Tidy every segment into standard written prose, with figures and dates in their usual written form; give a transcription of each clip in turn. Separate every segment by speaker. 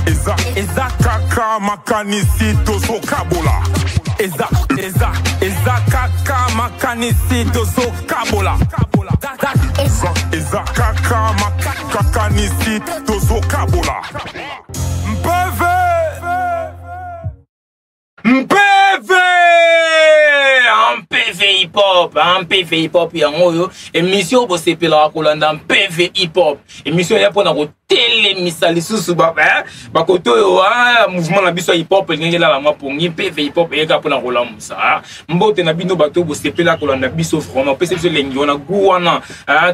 Speaker 1: Eza eza kaka makanisi tozokabola. Eza eza eza kaka makanisi tozokabola. Eza eza kaka makanisi tozokabola. Mpeve
Speaker 2: Mpv mpv hip hop mpv hip hop yango oyo émission oyo bosepelaka kolanda mpv hip hop émission eya mpona kotelemisa lisusu bakote oyo mouvement na biso ya hip hop elingaki elala mwa pongi mpv hip hop eyeka mpona kolamusa mbote na bino bato oyo bosepela kolanda biso vraiment opesa biso elengi wana gu wana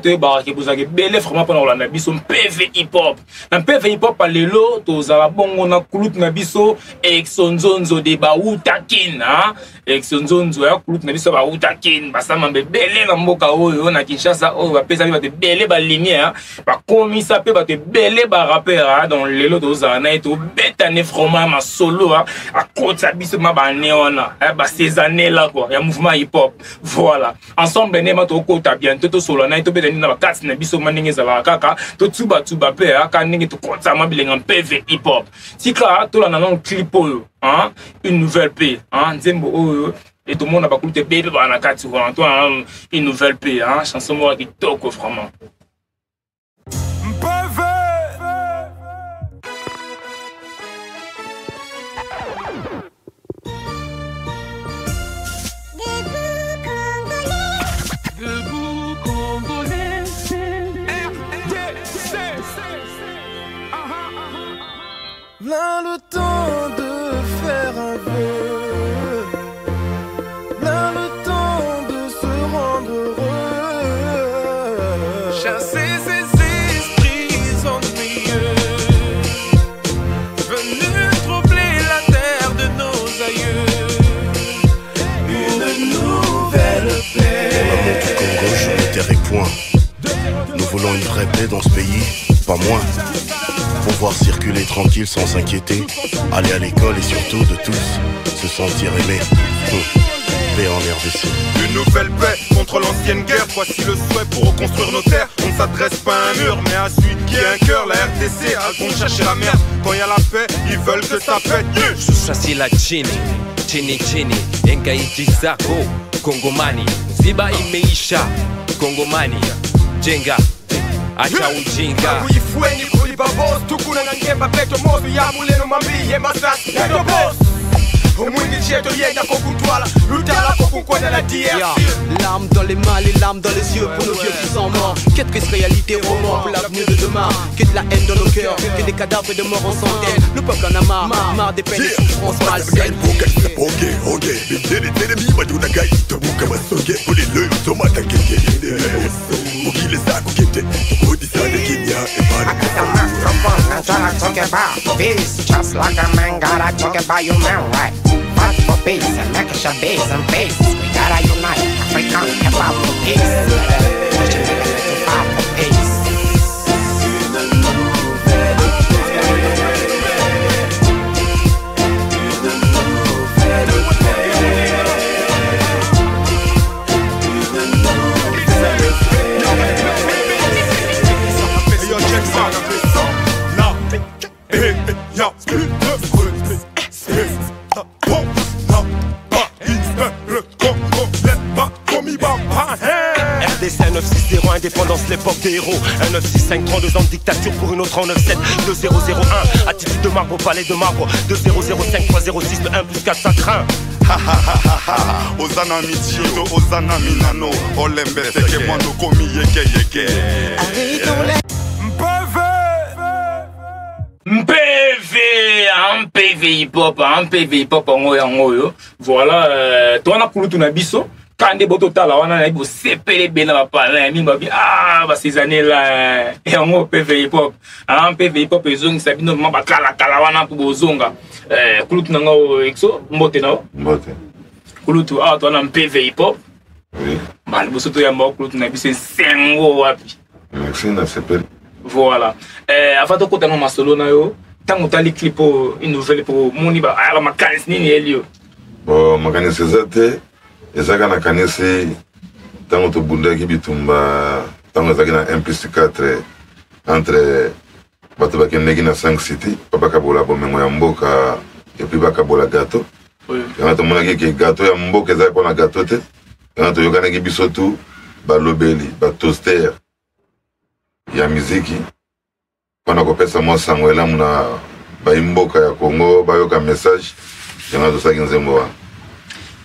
Speaker 2: toyebaka ke bozalaka ebele vraiment mpona kolanda biso mpv hip hop Na mpeve hip hop lelo tozala bongo na kulutu na biso Exo Nzonzo de Bauta Kin, hein? Exo Nzonzo ya kulutu na biso Bauta Kin, basama ebele na mboka oyo na Kinshasa oyo bapesami bato ebele ba lumière, bakomisa pe bato ebele ba rappeur, hein? Donc lelo tozala na ye tobeta ne vraiment masolo, hein? Akotisa biso ma ba année wana, hein? Ba ces années là quoi, ya mouvement hip hop. Voilà. Ensemble ne ma tokota bientôt tosolola na ye tobeta nini na bakati na biso ma ndenge ezalaka kaka totubatuba mpe kaka ndenge tokotisa mwa bilenga mpeve hip hop. Tika tolanda nano clip oyo, hein? Une nouvelle paix, hein? Nzembo oyo e tomona bakulutu ebele mpe baa na kati wana. Tolanda nano une nouvelle paix, hein? Chanson moko ya kitoko vraiment.
Speaker 1: Mpeve
Speaker 3: Debout Congolais.
Speaker 1: RDC.
Speaker 3: V'là le temps de faire un vœu. V'là le temps de se rendre heureux. Chasser ces esprits ennuyeux venus troubler la terre de nos aïeux. Une nouvelle paix.
Speaker 4: Pour l'amour du Congo, je me tairai point. Nous voulons une vraie paix dans ce pays, pas moins. Pouvoir circuler tranquille sans s'inquiéter, aller à l'école et surtout de tous se sentir aimé. Paix en RDC.
Speaker 1: Une nouvelle paix contre l'ancienne guerre. Voici le souhait pour reconstruire nos terres. On ne s'adresse pas à un mur, mais à celui qui a un cœur. La RDC a donc cherché la merde. Quand il y a la paix, ils veulent que ça pète.
Speaker 5: Shusha sila chini chini chini, enga nchi zako Kongomani, ziba imeisha Kongomani, jenga acha ujinga.
Speaker 6: Kuifueni kulipa boss tukuna na ngemba peto mosu ya muleno mambiye masasi peto boss omwingi cheto yenda kokutwala lutala kokunkwenda na DRC.
Speaker 7: Yeah. Larmes dans les mains, les larmes dans les yeux pour nos vieux qui sont morts. Quelle triste réalité roman pour l'avenir de demain. Que de la haine dans nos cœurs, que des cadavres de morts en centaines. Le peuple en a marre, marre des peines et souffrances malsaines.
Speaker 8: Peace, just like a man gotta talk about human right. Fight for peace and make sure peace and peace. We gotta unite, African hip hop for peace. Fight for peace.
Speaker 1: Yo, check ça. La E Ya
Speaker 5: RDC 1960, indépendance, l'époque des héros. 1 9 6 5, 32 ans de dictature pour une autre en 9 7 2 0 0 1. Attitude de marbre au palais de marbre. 2 0 0 5 3 0 6, le 1 plus 4 ça craint.
Speaker 1: Ha ha ha ha ha. Ozana michio, ozana minano. Olembe seke mwano komi yeke yeke. Mpeve
Speaker 2: Mpv mpv hip hop mpv hip hop yango yango oyo. Voilà, towana kulutu na biso kande bototala wana nayebi bosepele ebele na bapala ya mingi babi ah ba ces années là yango mpv hip hop mpv hip hop ezongisa bino vraiment bakalakala wana mpo bozonga. Kulutu na nga oyo Exo, mbote na yo.
Speaker 9: Mbote.
Speaker 2: Kulutu awa towana mpv hip hop.
Speaker 9: Oui.
Speaker 2: Ba liboso toyamba kulutu na biso esengo wapi.
Speaker 9: Merci na sepeli.
Speaker 2: Voilà. Avant tokota na masolo na yo, ntango otali clip oyo, une nouvelle po moni ba ayaka makanisi nini eyeli yo?
Speaker 9: Bon, makanisi eza te, ezaka na kanisi ntango tobundaki bitumba, ntango ezalaki na 1 plus 4 entre Bato bakendeki na 5 city mpo bakabola bomengo ya mboka epuis bakabola gato. Yango tomonaki ke gato ya mboka ezali mpo na gato te. Yango toyokanaki biso tu balobeli batoaster ya miziki mpo na kopesa mwa sango elamu na bayi mboka ya Congo bayoka message. Yango tosalaki nzembo wana.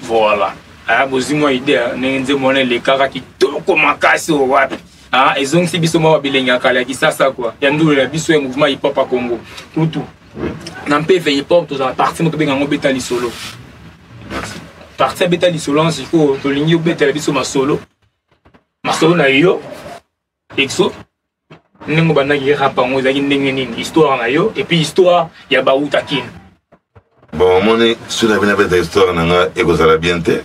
Speaker 2: Voilà. Ah, bozwi mwa idée ndenge nzembo wana elekaka kitoko makasi oyo wapi. Ah, ezongisi biso mwa bilenge ya kala ya Kisasa quoi. Ya ndulu ya biso ya mouvement hip hop ya Congo. Kutu. Na mpeve hip hop tozala parti moko tobenga yango beta lisolo. Parti ya beta lisolo wana sikoyo tolingi obetela biso masolo. Masolo na yo Exo ndenge obandaki rap yango ezalaki ndenge nini histoire na yo et puis histoire ya bauta kin.
Speaker 9: Bon, omoni soki na bino abeta histoire na nga ekozala bien te.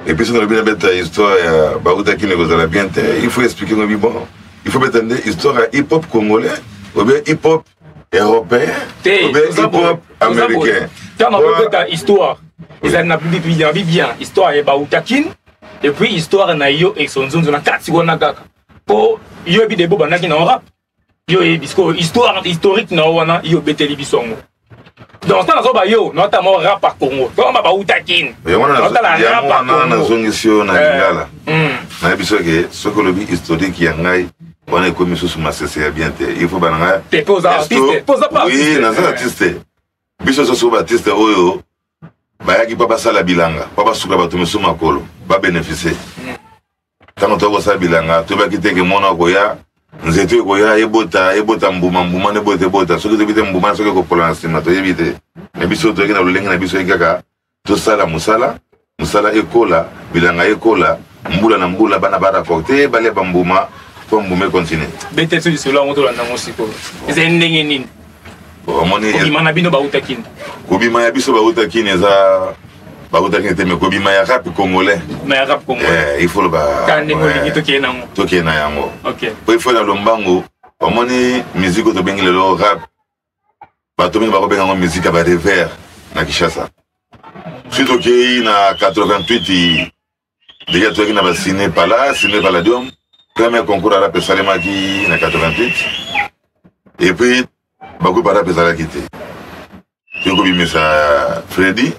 Speaker 9: Et puis soki na bino abeta histoire ya bauta kin ekozala bien te. Il faut expliquer ngobi bon. Il faut beta nde histoire ya hip hop congolais ou bien hip hop européen
Speaker 2: te
Speaker 9: ou bien hip hop américain.
Speaker 2: Ntango abeta histoire ezali na bi bien histoire ya bauta kin et puis histoire na yo Exo Nzonzo na kati wana kaka po yo yebi debo bandaki na rap yo yebi sikoyo histoire historique na yo wana yo obeteli biso yango. Donc ntango nazoba yo naota mo rap ya Congo tokamba bauta kin
Speaker 9: naotala rap ya Congo nazongisi yo na lingala nayebi soki soki olobi historique ya ngai wana ekomi susu masese ya bien te. Il faut bana ngai
Speaker 2: te po oza artiste, po oza pa
Speaker 9: artiste. Oui, naza artiste. Biso soso ba artiste oyo bayaki mpo basala bilanga mpo basuka bato mosusu makolo babénéficie. Ntango toyaki kosala bilanga toyebaki te ke mwana akoya nzete ekoya ebota ebota mbuma mbuma na ebota ebota soki toyebi te mbuma soki ekopola na nsima toyebi te. Me biso toyaki na lolenge na biso yaki kaka tosala mosala mosala ekola bilanga ekola mbula na mbula bana baraporte balia bambuma mpo mbuma ekontinue.
Speaker 2: Bete so lisolo yango tolanda yango sikoyo ezali ndenge nini?
Speaker 9: Omoni
Speaker 2: kobima na bino bauta kini?
Speaker 9: Kobima ya biso bauta kini eza bauta kini te, mais kobima ya rap congolais.
Speaker 2: Kobima ya rap congolais.
Speaker 9: Il faut loba
Speaker 2: ka ndenge olingi tokeye na yango.
Speaker 9: Tokeye na yango.
Speaker 2: Ok.
Speaker 9: Po il faut na lombango omoni musique oyo tobengi lelo rap bato mingi bakobenga yango musique ya ba revers na Kinshasa. Soki tokei na 88 déjà toyaki na ba Ciné Palace, Ciné Palladium, premier concours ya rap esalemaki na 88 et puis bagroupe ya rap ezalaki te. Toyei kobimisa Freddy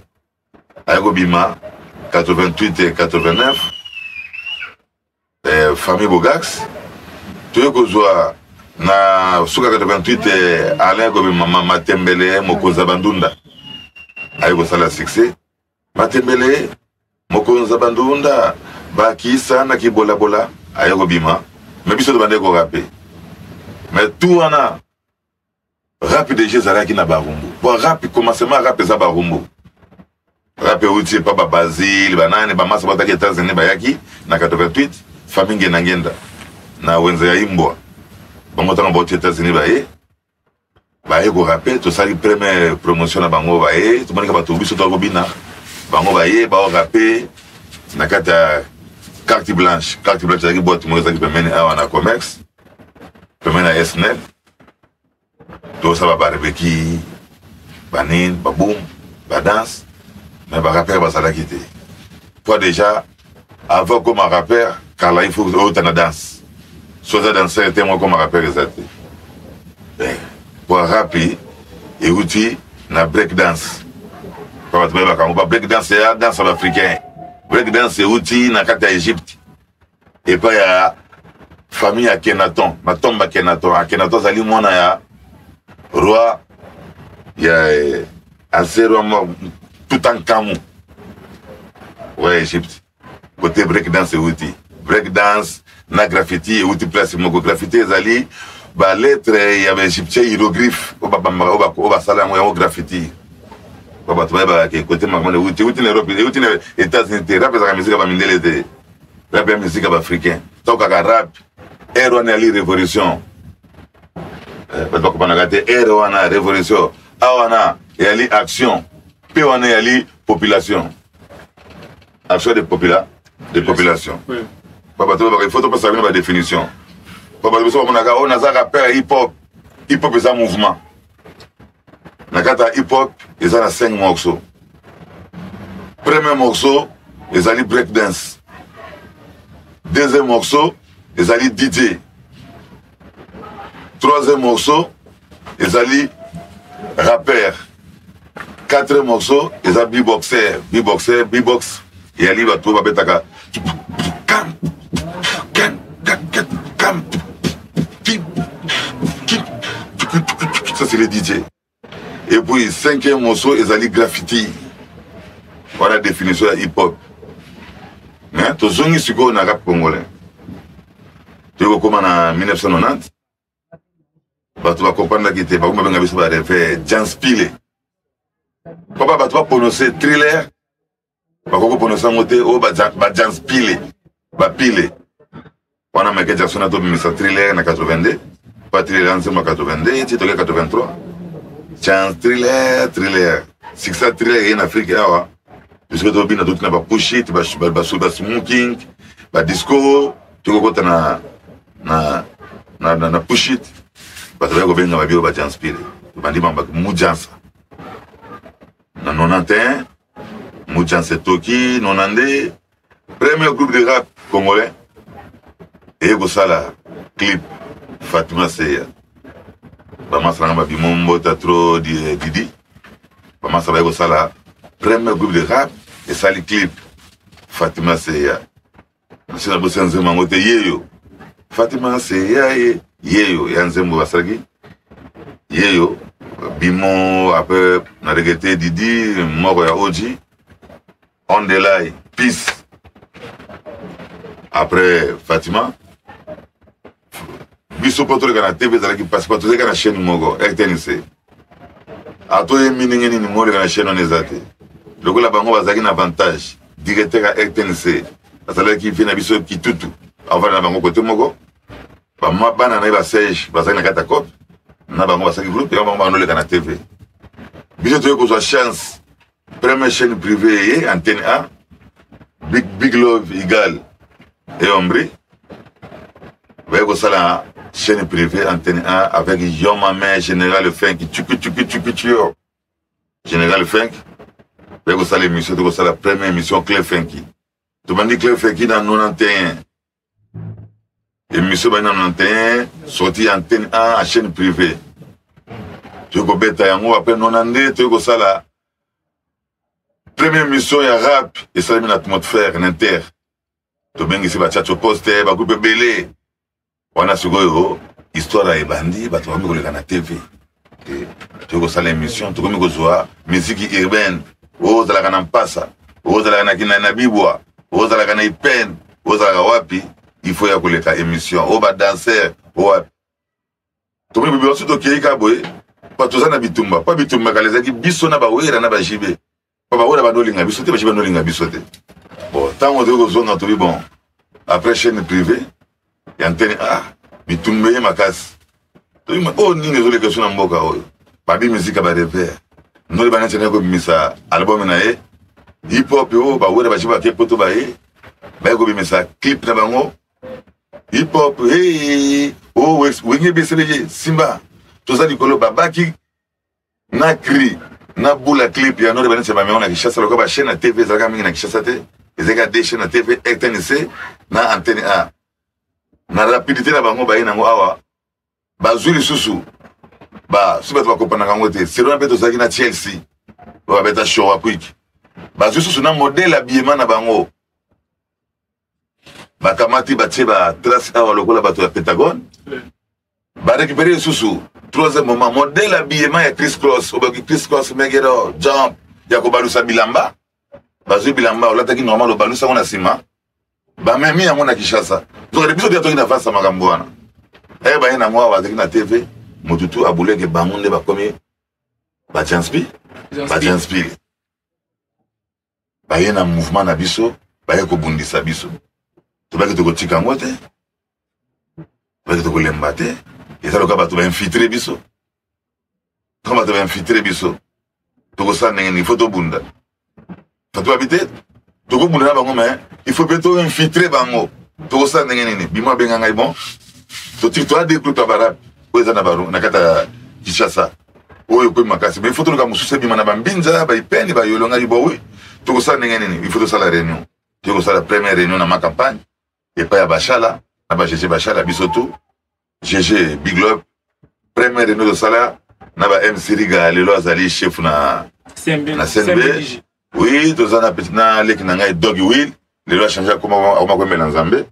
Speaker 9: aye kobima 88 et 89 famille Bogax toyei kozwa na suka 88 Alain kobima Matembele mokonzi ya Bandunda aye kosala succès. Matembele mokonzi ya Bandunda bakisa na kibolabola aye kobima, mais biso tobandaki korape mais tout wana rap déjà ezalaki na barumbu. Po rap commencement rap eza barumbu. Rap euti epa ba Basile banani bamasa bataki États-Unis bayaki na 88 famille ngenda ngenda na wenze ya Imbwa bango ntango bauti États-Unis baye baye korape. Tosali première promotion na bango baye tomonika bato biso tokobina bango baye baorape na kati ya carte blanche. Carte blanche ezalaki boîte moko ezalaki pembeni awa na commerce pembeni na SNL. Tosala ba barbecue banini baboum badanse mais barappeur bazalaki te. Po déjà avant comme rappeur kala il faut ota na danse so oza danseur te moko comme rappeur eza te. Po rap euti na break dance po bato bayebaka yango ba break dance ya danse ya baafricain. Break dance euti na kati ya Egypte epai ya famille ya Akhenaton, matomba Akhenaton. Akhenaton azali mwana ya roi ya ancien roi mort Toutankhamon wa Egypte. Côté break dance euti break dance na graffiti euti place moko. Graffiti ezali ba lettre ya ba égyptien hiéroglyphe oyo babambaka oyo basala yango yango graffiti. Ba bato bayebaka ke côté makambo euti euti na Europe euti na États-Unis te. Rap ezalaka musique ya bamindele te, rap ya musique ya baafricain. Tokaka rap ere wana yali révolution bato bakopanaka te. Ere wana révolution awa wana eyali action mpe wana eyali population action de popula de population. Ba bato babaka il faut topesa bino ba définition. Ba bato biso bamonaka oyo naza rappeur ya hip hop. Hip hop eza mouvement. Na kati ya hip hop eza na 5 morceaux. Premier morceau ezali break dance. Deuxième morceau ezali DJ. Troisième morceau ezali rappeur. Quatrième morceau eza beatboxer. Beatboxer, beatbox eyali bato oyo babetaka ça c'est le DJ. Et puis cinquième morceau ezali graffiti. Voilà définition ya hip hop. Mais tozongi sikoyo na rap congolais. Toyei kokóma na 1990 bato bakomprendaki te, bakomi babenga biso bareve janspile. Papa bato baprononce thriller bakoki koprononce yango te, oyo bajanspile bapile wana. Michael Jackson atobimisa thriller na 82, pa thriller ya nzembo ya 82 ti toke 83. Chance thriller, thriller succès, thriller eye na Afrique awa biso tobina toti na bapushit, basmoking, badisco, tokokota na pushit. Bato baya kobenga babiro bajanspile, tobandi bamba mujansa na 91. Mujansa etoki 92, premier groupe de rap congolais eye kosala clip Fatima Seya. Bamasa nanga babimo mbota tro didi, bamasa baye kosala premier groupe de rap esali clip Fatima Seya. Nasi na bosi ya nzembo yango te, yeyo Fatima Seya ye yeyo ya nzembo basalaki yeyo bimo. Après na regete Didi moko ya Oji on the line peace. Après Fatima, biso mpo toleka na TV ezalaki mpasi, po tozalaki na chaîne moko RTNC. Atoyembi ndenge nini moleka na chaîne wana eza te. Lokola bango bazalaki na avantage, directeur ya RTNC azalaki vie na biso Kitutu, avanda na bango kote moko, bana na ye basege bazalaki na kati ya cope na bango, basalaki groupe yango, bango banoleka na TV. Biso toyei kozwa chance, première chaîne privée ye Antenne A, Big, Big Love Igal et Ombri baye kosala chaîne privée Antenne A avec Yon Mame, Général Fenk tuku tuku tuku tuyo Général Fenk baye kosala émission. Tokosala première émission Clé Fenki. Tobandi Clé Fenki na 91, émission bandi na 91, sorti Antenne A à chaîne privée, toyei kobeta yango. Après 92 toyei kosala première émission ya rap esalemi na atmosphère na inter, tobengisi bachacho poste, bagroupe ebele wana. Sikoyo histoire ebandi, bato bakomi koleka na TV, toyei kosala émission, tokomi kozwa musique urbaine. Oyo ozalaka na mpasa, oyo ozalaka na kinai na bibwa, oyo ozalaka na ipene, oyo ozalaka wapi, il faut ya koleka émission, oyo badanser oyo wapi. Tomoni biso tokei kaka boye, pa toza na bitumba, pa bitumba kala ezalaki biso na bawera na bajibe, pa bawera bandolinga biso te, bajibe bandolinga biso te. Bon, ntango toyei kozonga, tobi bon, après chaîne privée ya Antenne A, bitumba ye makasi. Tobi oyo nini ezoleka biso na mboka oyo? Babi musique ya barepere ndoli baneti naye kobimisa album na ye hip hop oyo bawera bajibe bake poto, baye baye kobimisa clip na bango hip hop. Hey, oh, wenge BCBG simba toza likolo, babaki na cri na bula clip ya nore baneti ya bamengo na Kinshasa. Lokola bachaîne ya TV ezalaka mingi na Kinshasa te, ezalaka de chaîne ya TV, RTNC na Antenne A. Na rapidité na bango baye nango awa, bazwi lisusu ba soki bato bakopanaka yango te. Selona mpe tozalaki na Chelsea oyo babeta showa quick, bazwi susu na modèle habillement na bango, bakamati batie batrace awa lokola bato ya Pentagone, barécupéré lisusu troisième moment modèle habillement ya Chris Cross, obaki Chris Cross megero jump ya kobalusa bilamba. Bazwi bilamba olataki normal, obalusa yango na nsima, bamemi yango na Kinshasa. Zokende biso te toki na face ya makambo wana e baye nango awa, bazalaki na TV, motutu abuleke bango nde bakomi bajanspi bajanspile, baye na mouvement na biso, baye kobundisa biso. Tobaki tokotika yango te, tobaki tokolemba te. Eza loka bato bainfiltre biso. Ntango bato bainfiltre biso, tokosala ndenge nini? Faut tobunda. Bato babi te tokobunda na bango, mais il faut mpe toinfiltre bango. Tokosala ndenge nini? Bimo abenga ngai, bon, totiki toya de groupe ya barap oyo eza na kati ya Kinshasa oyo ekomi makasi, mais il faut toluka mosusu ebima na bambinza baipeni bayolo. Ngai bo wi, tokosala ndenge nini? Il faut tosala réunion. Toyei kosala première réunion na ma campagne epai ya Bashala na ba GG Bashala, biso tu GG Big Love. Première réunion tosala na ba MC Riga, lelo azali chef na
Speaker 2: CMB,
Speaker 9: na CNB. Oui, toza na petit na leki na ngai Dog Will, lelo a changer akoma akoma komela Nzambe.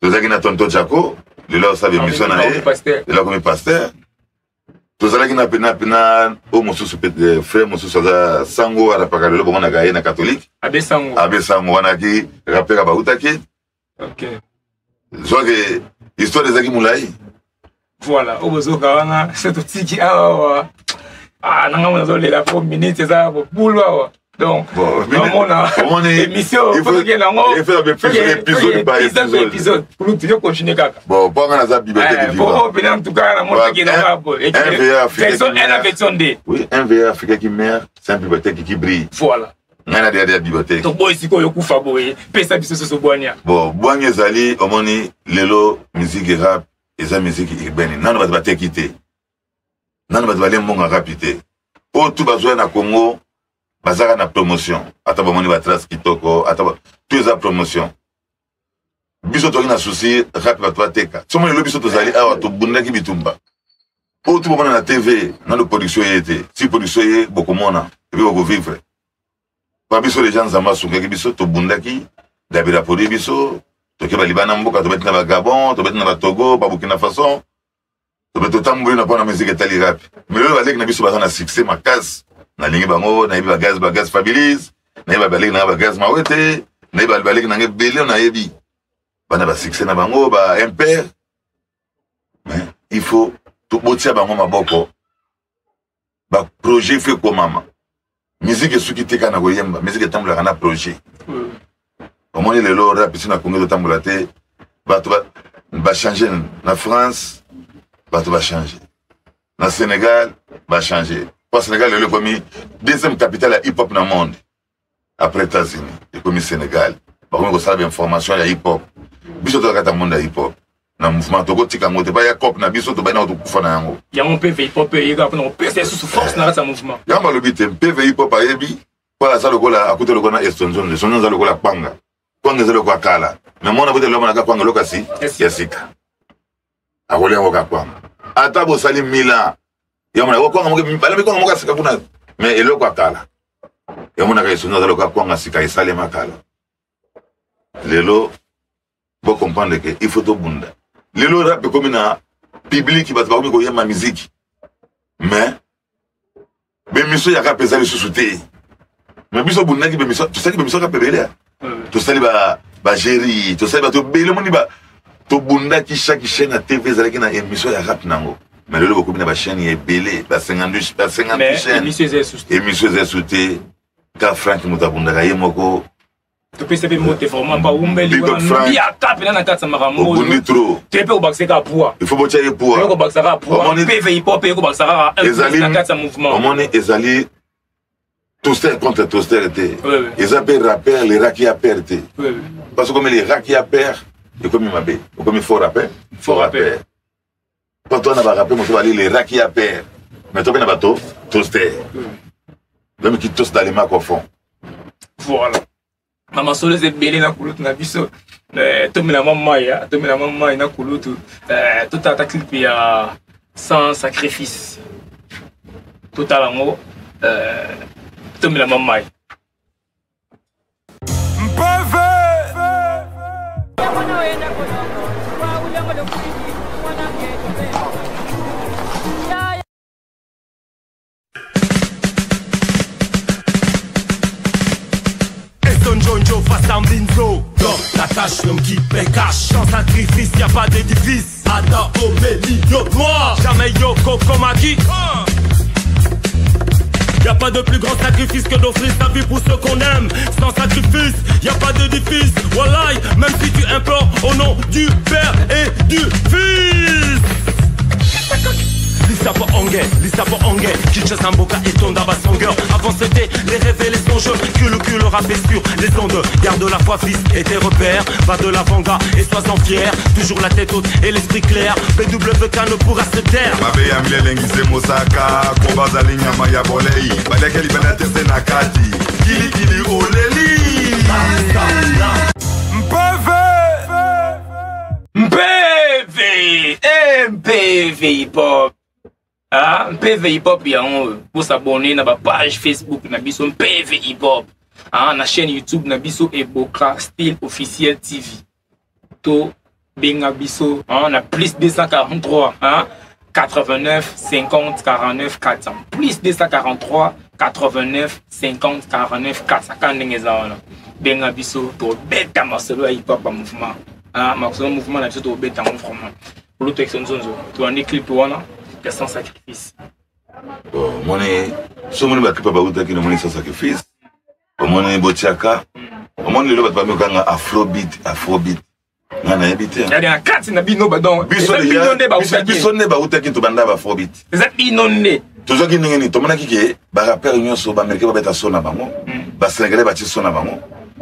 Speaker 9: Tozalaki na tonton Jaco, lelo asala émission na ye, lelo akomi pasteur. Tozalaki na na na oyo mosusu eh, frère mosusu aza sango arapaka lelo bomonaka ye na catholique.
Speaker 2: Abe Sango.
Speaker 9: Abe Sango wana ki rappeur bautaki.
Speaker 2: Okay.
Speaker 9: Zwake histoire ezalaki molai.
Speaker 2: Voilà, oyo bozoka wana se totiki awa ah nanga mona azolela po minute eza bobulu awa donc namona émission tokende yango
Speaker 9: épisode par
Speaker 2: épisode épisode kulutu yo continue kaka
Speaker 9: bon mpo nga naza bibliothèque
Speaker 2: vivant pena en tout cas namona tokende yango boye version 1 na version 2
Speaker 9: oui un VA africain qui meurt c'est un bibliothèque qui brille
Speaker 2: voilà
Speaker 9: ngai na deya deya bibliothèque
Speaker 2: toboyi sikoyo okufa boye pesa biso soso bwania
Speaker 9: bon bwanya ezali omoni lelo musique rap eza musique urbaine nano bato bateki te nano bato balie mbongo rapi te oyo tu bazwa na congo bazaka na promotion ata bamoni batrace kitoko ata tu eza promotion biso tozalaki na souci rap bato bateka somo lelo biso tozali awa tobundaki bitumba oyo tu bomona na tv nano production ye te si production ye bokomona epe bokovivre pa biso deja nzambe asungaki biso tobundaki dabira produit biso toke balibana mboka tobeti na bagabon tobeti na batogo babukina faso tobe totamboli na mpona musique etali rap mais lelo baleki na biso baza na succès makasi nalingi bango nayebi bagaz bagaz fabilise nayebi baleki nanga bagaz mawete nayebi baleki nanga ebele nayebi bana basuccès na bango ba impere mais il faut tobotia bango maboko baprojet fo ekomama musique esuki te kaka na koyemba musique etambolaka na projet omoni lelo rap esi na congo ezotambola te bato bachange na france bato bachange na sénégal bachange po sénégal lelo ekomi deuxième capitale ya hip hop na monde après états-unis ekomi sénégal bakomi kosala bainformation ya hip hop biso toza kati ya monde ya hip hop na mouvement tokotika yango te baya cope na biso tobandi yango tokufa na yango
Speaker 2: yango mpe hip hop eyeka mpona kopesa lisusu force na kati ya mouvement
Speaker 9: yango balobi te mpe hip hop ayebi mpo aza lokola akuta lokola na estonzon estonzon aza lokola kwanga kwanga eza lokola kala me mwana bote lomonaka kwanga eloko ya sika akolia yango kaka kwanga ata bosali mila yamona kwanga moko balambi kwanga moko ya sika kuna me eloko ya kala yamonaka esonzo aza lokola kwanga sika esalema kala lelo bocomprendre ke il faut tobunda lelo rap ekomi na public bato bakomi koyemba miziki mais bemission ya rap eza lisusu te mais biso obundaki bemission tosalaki bemission rap ebele tosali bageri tosali bato ebele omoni tobundaki chaque chaîne ya tv ezalaki na émission ya rap nango mais lelo bokomi na bachaîne ya ebele ba 52 ba 58 chaîne
Speaker 2: émission
Speaker 9: eza esu te ka frank moto abundaka ye moko
Speaker 2: topesa mpe mbote vraiment bawumbeli wana mpena na kati ya makambo
Speaker 9: obundi trop
Speaker 2: te mpe kobakisa kaka poids
Speaker 9: il faut botya ye poids
Speaker 2: kobakisa kaka poids mpe hip hop ekobakisa kaka
Speaker 9: ezali
Speaker 2: na kati ya mouvement
Speaker 9: omoni ezali toaster contre toaster te eza mpe rappeur le raki ya père te parce que komi le raki ya père ekomi mabe okomi fort rappeur
Speaker 2: fort rappeur
Speaker 9: bato wana barappe mosusu bali le raki ya père mais tope na bato toaster l'homme qui toast dans les macs au fond
Speaker 2: voilà na masolo eza ebele na kulutu na biso eh, tomela mwa mai ah, tomela mwa mai na kulutu eh, totala ta clip ya sans sacrifice totala yango eh, tomela mwa mai
Speaker 5: Njonjo face à Mbinzo. Dans la tâche, l'homme qui paie cash. Sans sacrifice, y a pas d'édifice. Adam Omelio noir. Jamais Yoko Komaki. Y a pas de plus grand sacrifice que d'offrir sa vie pour ceux qu'on aime. Sans sacrifice, y a pas d'édifice. Wallahi, même si tu implores au nom du Père et du Fils. Lisabo Angue, Lisabo Angue, Kinshasa Mboka et Tonda Basongeur. Avant c'était les rêves et les songes, que le cul le rap est sur les ondes. Garde la foi, fils, et tes repères. Va de l'avant-garde et sois-en fier. Toujours la tête haute et l'esprit clair. BWK ne pourra se taire.
Speaker 1: Mabe ya milelengise mosaka kobazali nyama ya bolei baliaki libanda te se na kati kilikili oleli
Speaker 2: mpeve mpv hip hop. Ah, mpeve hip hop yango oyo bosabone na bapage Facebook na biso Mpeve Hip Hop, ah, na chaîne YouTube na biso Eboka Style Officiel TV. To benga biso, ah, na plus 243, ah, 89 50 49 400, plus 243 89 50 49 400. Kaka ndenge eza wana, benga biso, tobeta masolo ya hip hop ya mouvement, ah, masolo ya mouvement na biso, tobeta yango vraiment. Kulutu Exo Nzonzo, tolandi clip wana ya Sans Sacrifice.
Speaker 9: Bon, omoni so omoni baclip bautaki, namoni Sans Sacrifice, omoni botiaka, omoni lelo bato bamikanga afrobeat, afrobeat nga nayebi te.
Speaker 2: Yali na kati na bino ba donc
Speaker 9: biso
Speaker 2: eza bino nde bautaki.
Speaker 9: Biso nde bautaki, tobanda ba afrobeat.
Speaker 2: Eza bino nde.
Speaker 9: Tozwaki ndenge nini? Tomonaki ke barapeur nyonso baaméricain babeta so na bango, basénégalais batie so na bango.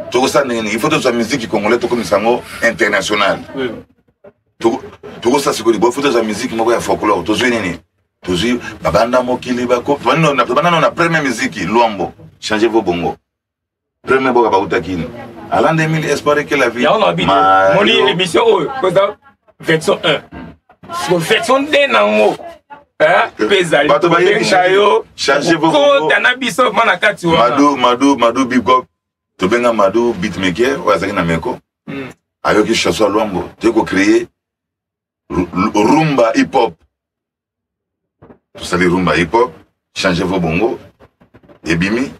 Speaker 9: Tokosala ndenge nini? Il faut tozwa musique congolais, tokomisa yango international. Tokosala sikoyo libo, faut tozwa musique moko ya folklore. Tozwi nini? Tozwi babanda mokili bako, tobanda nano na première musique Lwambo, Changer vos bongo, premier boka bautaki ni à l'an 2000, espoir que la vie.
Speaker 2: Yango na bino moni émission oyo koza version 1, siko version 2 nango mpe ezali.
Speaker 9: Bato bayebi.
Speaker 2: Kobenga yo.
Speaker 9: Changer vos bongo.
Speaker 2: Kota na biso ma na kati wana.
Speaker 9: Madu, Madu, Madu Bigop, tobenga Madu beatmaker oyo azalaki na meko. Ayoki chanson ya Lwambo, toyei kocréer rumba hip hop. Tosali rumba hip hop, Changer vos bongo ebimi,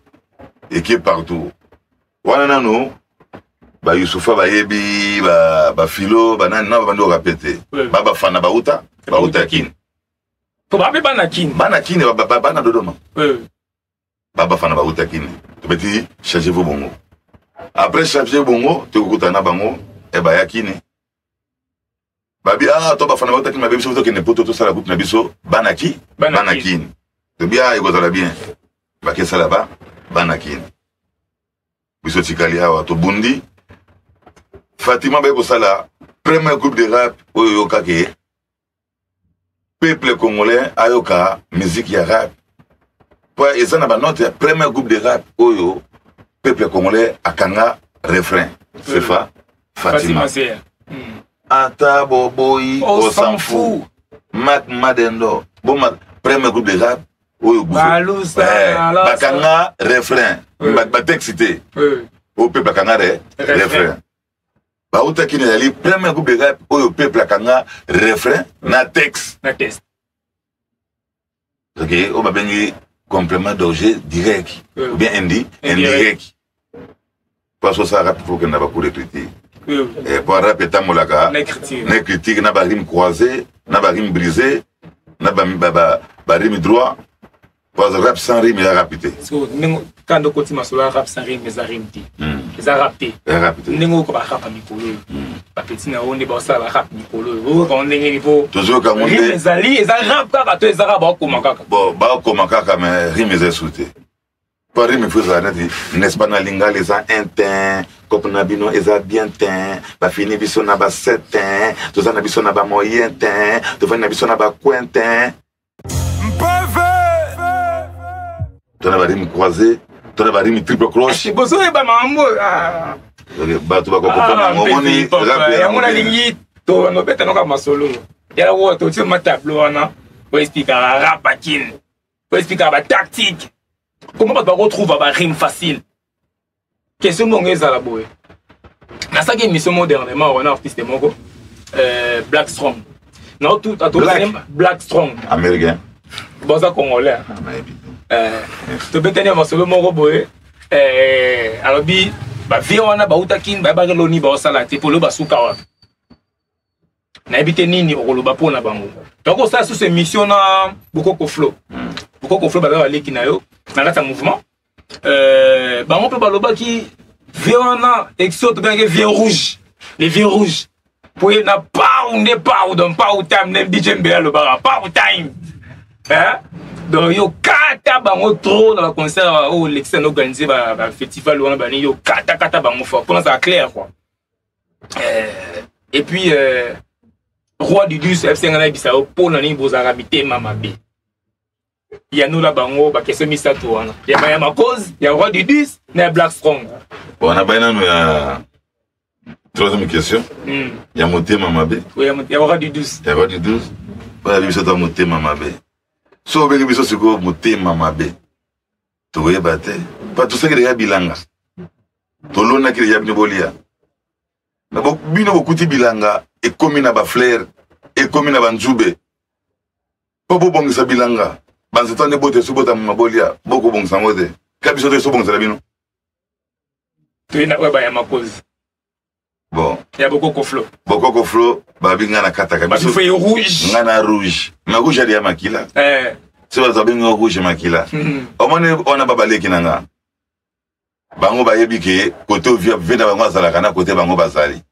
Speaker 9: eke partout wana. Nano bayusufa bayebi, bafilo, banani na babandi orape te. Babafana bauta, bauta Kini.
Speaker 2: Po bape bana Kini.
Speaker 9: Bana Kini, bana Dodoma. Babafana bauta Kini, tobeti Changer vos bongo. Après Changer bongo, tokokutana na bango e baya Kini, babi ah, to bafana bauta Kini, babi biso tokende poto, tosala groupe na biso bana ki
Speaker 2: Bana
Speaker 9: bana
Speaker 2: Kini.
Speaker 9: Kini. Tobi ah, ekozala bien. Bakesala ba bana Kini, biso tikali awa, tobundi. Fatima baye kosala premier groupe de rap oyo oyokaki peuple congolais ayoka musique ya rap, po eza na banote ya premier groupe de rap oyo peuple congolais akanga refrain, sefa Fatima.
Speaker 2: Fatima Seya.
Speaker 9: Ata boboyi,
Speaker 2: On
Speaker 9: on
Speaker 2: s'en
Speaker 9: s'en fout. Mak Madendo boma premier groupe de rap oyo
Speaker 2: Balusa, Alasa.
Speaker 9: bakanga refrain. Batexte te. Oyo peuple akanga
Speaker 2: Refrain.
Speaker 9: refrain. Bautaki na ezali premier groupe de rap oyo peuple akanga refrain na texte.
Speaker 2: Na test.
Speaker 9: Ok, oyo babengi complément d'objet direct ou bien indi
Speaker 2: Indirect.
Speaker 9: indirect. Po asosala rap, faut okenda bacours d'écriture. Po rap etambolaka
Speaker 2: Na écriture.
Speaker 9: Na écriture, na barime croisé, na barime brisé, na barime droit. Po rap sans rime eza rap te.
Speaker 2: So ndenge kanda okoti masolo ya rap sans rime, eza rime te, eza rap te.
Speaker 9: Eza rap te.
Speaker 2: Ndenge oyoka barap ya mikolo oyo, bapeti na yo nde baosala barap mikolo oyo, oyoka ngo ndenge nini po
Speaker 9: Tozoyoka yango
Speaker 2: rime
Speaker 9: nde
Speaker 2: ezali, eza rap kaka to eza rap baokoma kaka?
Speaker 9: Bon, bakoma kaka, mais rime eza esu te. Po rime faut ezala neti, n'est-ce pas, na lingala eza un tin kope na bino eza bien tin, bafini biso na ba7 tin, toza na biso na bamoyen tin, tofandi na biso na bacoin tin, to na barime croisé, to na barime triple croche.
Speaker 2: Bozoyeba makambo oyo, ah.
Speaker 9: Bato bakokomprendre yango, omoni rap ya
Speaker 2: Yango nalingi tobeta noka masolo yala oyo totie ma tableau wana oexplikaka rap akine, oexplikaka batactique, comment bato bakotrouva barime facile. Question bongo ezala boye: nasalaki émission mo dernièrement wana, artiste moko, Black Strong.
Speaker 9: Black?
Speaker 2: Black Strong.
Speaker 9: Américain?
Speaker 2: Boza congolais.
Speaker 9: Nayebi te.
Speaker 2: Tobetani ya masolo moko boye, alobi bavie wana bautaki, bayebaki loni baosala te, polo basuka wapi, nayebi te. Nini okoloba mpo na bango? Tokosala susu émission na Bokoko Flo. Bokoko Flo baza baleki na yo na kati ya mouvement. Bango mpe balobaki vie wana exo tobengaki vie rouge, les vies rouges, po ye na pau nde pau, donc pau time nde DJ Mbele alobaka pau time, hein? Donc yo kata bango trop na baconcert oyo olekisa na organise bafestival wana, bani yo kata kata bango fort mpona azala clair quoi. Et puis Roi du Dus fc, nga nayebisa yo mpo na nini bozalaka mitema mabe. Yanola bango baquestion misato wana ya Makoz, ya Roi du Dus na ya Black Strong.
Speaker 9: Bon, nabai nano ya troisième question. Ya motema mabe.
Speaker 2: Ya Roi du Dus.
Speaker 9: Ya Roi du 12, oyo biso ta motema mabe. So obengi biso sikoyo motema mabe, tokoyeba te. Pa tosaki deja bilanga, tolonaki deja, bino bolia. Bino bokuti bilanga ekomi na bafleur, ekomi na banzube. Mpo bobongisa bilanga, banzete wana ebota, eso bota mama bolia, bokobongisa yango te. Ka biso te esobongisela bino.
Speaker 2: Toye na oyo baya makozi.
Speaker 9: Bon.
Speaker 2: Ya Bokoko Flo.
Speaker 9: Bokoko Flo, babi nga na kataka
Speaker 2: biso. Babi rouge.
Speaker 9: Nga na rouge. Ma rouge ali ya makila.
Speaker 2: Eh.
Speaker 9: Se bato babengi nga rouge makila. Omoni wana babaleki na nga. Bango bayebi ke kote vie vie na bango azalaka na kote bango bazali.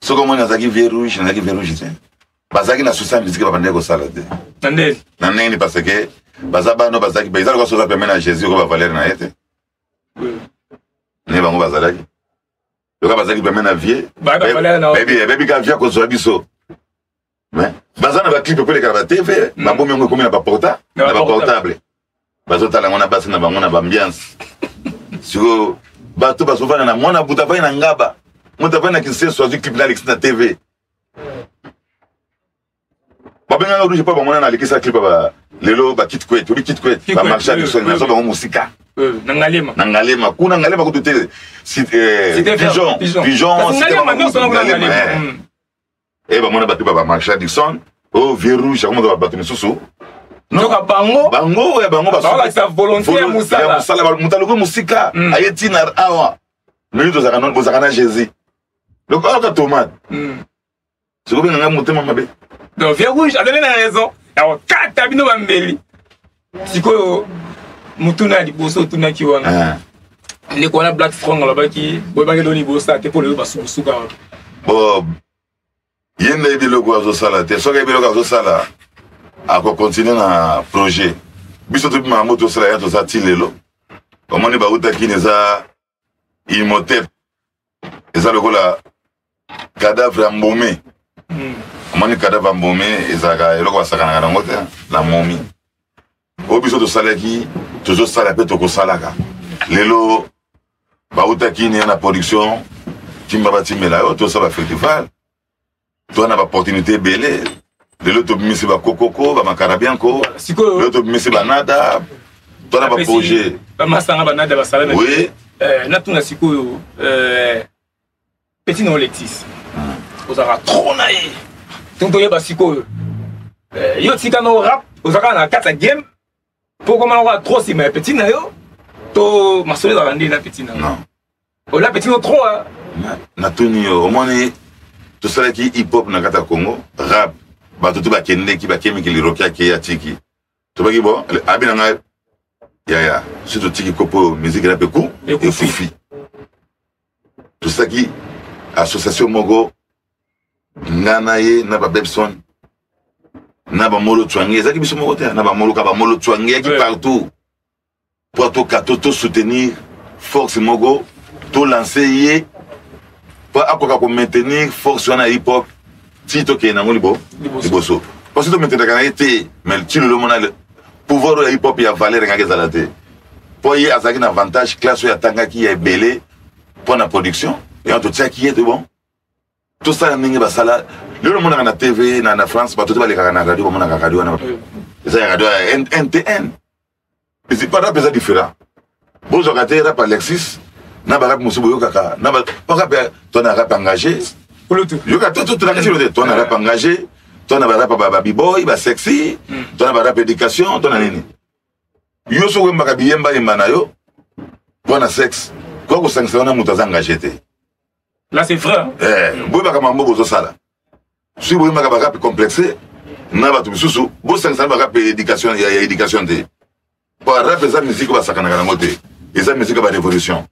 Speaker 9: Soki omoni azalaki vie rouge, nazalaki vie rouge te. Bazalaki na souci ya musique babandaki kosala te.
Speaker 2: Na ndenge.
Speaker 9: Na ndenge parce que baza bano bazalaki eza lokola soza pembeni na Jésus ko ba valeur na ye te. Nde bango bazalaki. Lokola bazalaki pembeni na vie. Bayebi ka vie akozwa biso. Mais baza na ba clip ekoleka na ba TV, babomi yango ekomi na ba porta, na ba portable. Bazotala yango na basi na bango na ba ambiance. Sikoyo bato bazovanda na mwana buta avandi na ngaba, moto avandi na Kinseso azwi clip na alekisi na TV. Babengaka rouge mpo bamona na alekisa clip ba lelo ba kit kwet, obi kit kwet, ba marché ya Dixon, nazo bango mosika.
Speaker 2: Na Ngalema.
Speaker 9: Na Ngalema, kuna Ngalema kutu te. Pigeon, Pigeon, Ngalema. Eh bamona bato ba marché Dixon, oh vieux rouge, akomona bato misusu.
Speaker 2: Nzoka bango
Speaker 9: bango ya bango
Speaker 2: balakisa volonté ya mosala.
Speaker 9: Mosala moto alokwe mosika, aye ntina awa. Mimi tozalaka na bozalaka na Jésus. Donc awa ka tomate. Sikoyo benga ngai motema mabe.
Speaker 2: Donc vieux rouge azali na raison ya kokata bino bambeli. Sikoyo motuna ya liboso otunaki wana. Ndeko wana Black Strong alobaki boyebaki loni liboso te mpo lelo basukusuka wapi.
Speaker 9: Bon, ye nde yebi eloko azosala te. Soki ayebi eloko azosala, akokontinue na projet. Biso tobima yango tosala ya toza ti lelo. Omoni bautaki eza Imhotep, eza lokola cadavre ya mbome. Omoni cadavre ya mbome ezalaka eloko basakanaka nango te, la momie. Oyo biso tosalaki, tozosala mpe tokosalaka. Lelo bautaki ni na production timba batimela yo, tosala festival, toa na baopportunité ebele. Lelo tobimisi bakokoko bamakarabianko, lelo tobimisi banada, toa na baprojet
Speaker 2: bamasanga banada basala na
Speaker 9: Oui.
Speaker 2: Natuna sikoyo, petit na Alexis, ozalaka trop na ye, donc toyeba sikoyo, yo tika no rap, ozalaka na kati ya game mpo okoma lokola trop nsima ya petit na yo, to masolo ezalaka nde na petit na yo? Ola petit no trop hein?
Speaker 9: Natuni yo, omoni tosalaki hip hop na kati ya Congo, rap, bato to bakendeki bakemiki liroki akei atiki, tobaki bon abi na ngai yaya, soki totiki kopo oyo musique na mpe ku ekufi. Tosalaki association moko, nga na ye na babebson na bamolo tswange, ezalaki biso moko te na bamoloka bamolo tswange yaki partout po toka to soutenir force moko, to lancer ye po akoka ko maintenir force wana ya hip hop ti tokende nango liboso. Parce que tomaintenaka na ye te, mais ti lelo mona pouvoir oyo ya hip hop ya valeur engaki ezala te, po ye azalaki na avantage, classe oyo atangaki ya ebele mpo na production. Yango totiaki ye to bon tosala ndenge basala lelo. Omonaka na TV na France, bato te balekaka na radio, bamonaka radio wana eza ya radio ya NTN. Pa rap eza différent, bozwaka te rap Alexis na barap mosusu boyokaka na rap. To na rap engagé, yoka tolakisi te, to na rap engagé, to na barap babiboy basexy, to na barap éducation, to na nini. Yo soki oyembaka biyembayemba na yo mpo na sexe, koya kosangisa wana moto aza engagé te.
Speaker 2: Là c'est vrai.
Speaker 9: Eh, boyebaka mambo bozosala. Soki boyembaka barap complexe na bato misusu, bosangisa na barap éducation ya éducation te, po rap eza musique oyo basakanaka nango te, eza musique ya barévolution.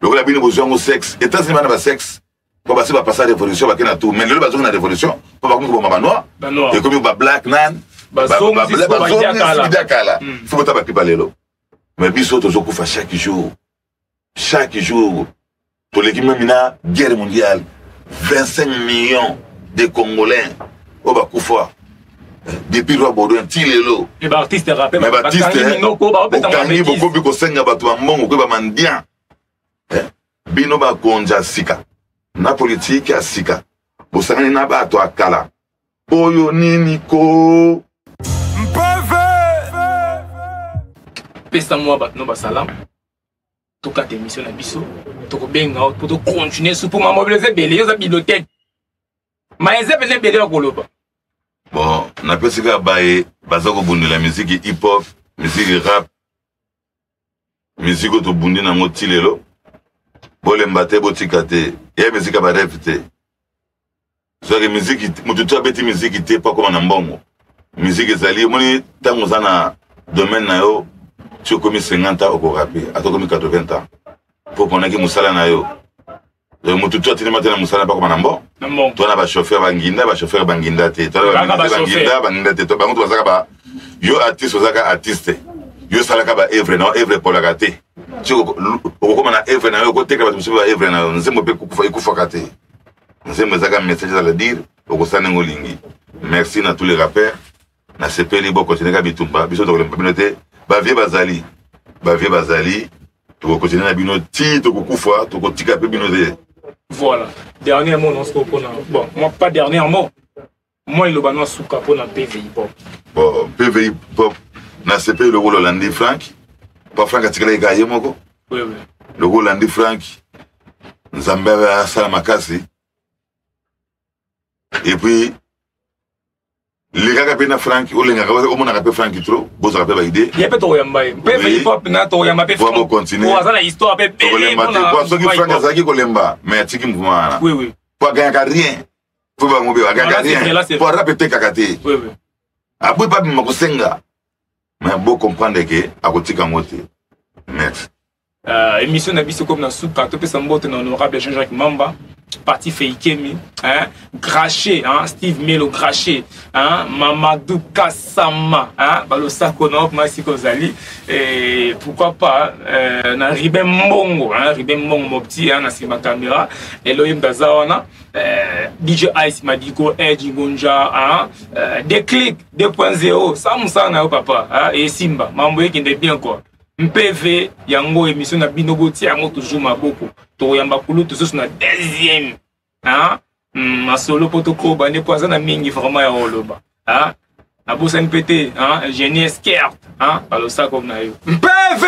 Speaker 9: Lokola bino bozwi yango sexe, États-Unis bana basexe mpo basi bapasa révolution, bake na tout, mais lelo bazongi na révolution mpo bakomi koboma banoir, ekomi bablack nan bazongisi kala. Fo bota bapipa lelo, mais biso tozokufa chaque jour, chaque jour. Toleki meme na guerre mondiale, 25 millions de Congolais oyo bakufa depuis roi Baudouin ti lelo.
Speaker 2: Baartiste
Speaker 9: mais baartiste bokangi, bokomi kosenga bato bambongo koyeba mandian. Bino bakonzi ya sika na politike ya sika, bosangani na bato ya kala oyo nini ko
Speaker 3: Mpeve.
Speaker 2: Pesa mwa bato no basalamu. Tokata émission na biso, tokobenga yo mpo tocontinue su mpo mamobile eza ebele, yo oza bibliothèque. Ma eza mpenza ebele ya koloba.
Speaker 9: Bon, napesi kaka baye baza kobundela miziki hip hop, miziki rap, miziki oyo tobundi nango ti lelo. Bolemba te, botika te, ya miziki ya bareve te. Soki miziki, moto to abeti miziki te mpo akoma na mbongo. Miziki ezali, omoni ntango oza na domaine na yo, ti okomi 50 ans okorape, ata okomi 80 ans, mpo oponaki mosala na yo. Donc moto to atelema te na mosala mpo akoma na mbongo. To na bachauffeur banginda, bachauffeur banginda te, to na banginda banginda te, to bango to bazaka ba yo artiste, ozaka artiste, yo osalaka ba evre na yo, evre epolaka te. Ti okokoma na evre na yo, okoteka bato mosusu ba evre na yo, nzembo mpe ekufaka te. Nzembo ezaka message, ezala dire, okosala ndenge olingi. Merci na tous les rappeurs, nasepeli. Bokontinue ka bitumba, biso tokolemba bino te. Bavie bazali, bavie bazali, tokokontinue na bino ti tokokufa, tokotika mpe bino te.
Speaker 2: Voilà, dernier mot non siko mpona, bon, moi pas dernier mot, moi eloba no asuka mpona PV Hip Hop.
Speaker 9: Bon, PV Hip Hop, nasepeli lokola olandi Frank, pa Frank atikalaki kaka ye moko.
Speaker 2: Oui, oui.
Speaker 9: Lokola olandi Frank, Nzambe asala makasi. Et puis lekaka mpe na Frank, olengaka, omonaka mpe Frank trop, bozwaka mpe baide.
Speaker 2: Ye mpe tokoyamba ye mpe
Speaker 9: Oui.
Speaker 2: hip hop na tokoyamba mpe
Speaker 9: Po bocontinue.
Speaker 2: Po aza na histoire mpe ebele
Speaker 9: Tokolemba te
Speaker 2: mpona
Speaker 9: po soki
Speaker 2: hip
Speaker 9: Frank
Speaker 2: hop.
Speaker 9: azalaki kolemba, mais atiki mouvement wana.
Speaker 2: Oui, oui.
Speaker 9: Po aganyaka rien, po bango mpe baganyaka
Speaker 2: Là, c'est vrai, là,
Speaker 9: rien,
Speaker 2: c'est
Speaker 9: po
Speaker 2: vrai.
Speaker 9: rap etekaka te.
Speaker 2: Oui, oui.
Speaker 9: Aboyi mpe abima kosenga, mais bocomprendre ke akotika yango te. Merci.
Speaker 2: Émission na biso comme na suka, topesa mbote na honorable Jean-Jacques Mamba, parti Feikemi, hein, Graché, hein, Steve Melo Graché, hein, Mamadou Kassama, hein, balosako na masi kozali, et pourquoi pas na Ribin Mbongo, hein, Ribin Mbongo mon petit, hein, na sima caméra, Elohim Dazawana, DJ Ice Madiko, Edge Ngonja, hein, Déclic 2.0, ça moussa na yo papa, hein, et Simba, mambo ekende bien quoi. MPV yango émission na bino botia yango toujours maboko. Toyamba kulutu susu na deuxième, hein? Masolo po tokoba nde po aza na mingi vraiment ya koloba, hein? Nabosani pe te, hein? Génie Skirt, hein? Balosako na yo. MPV!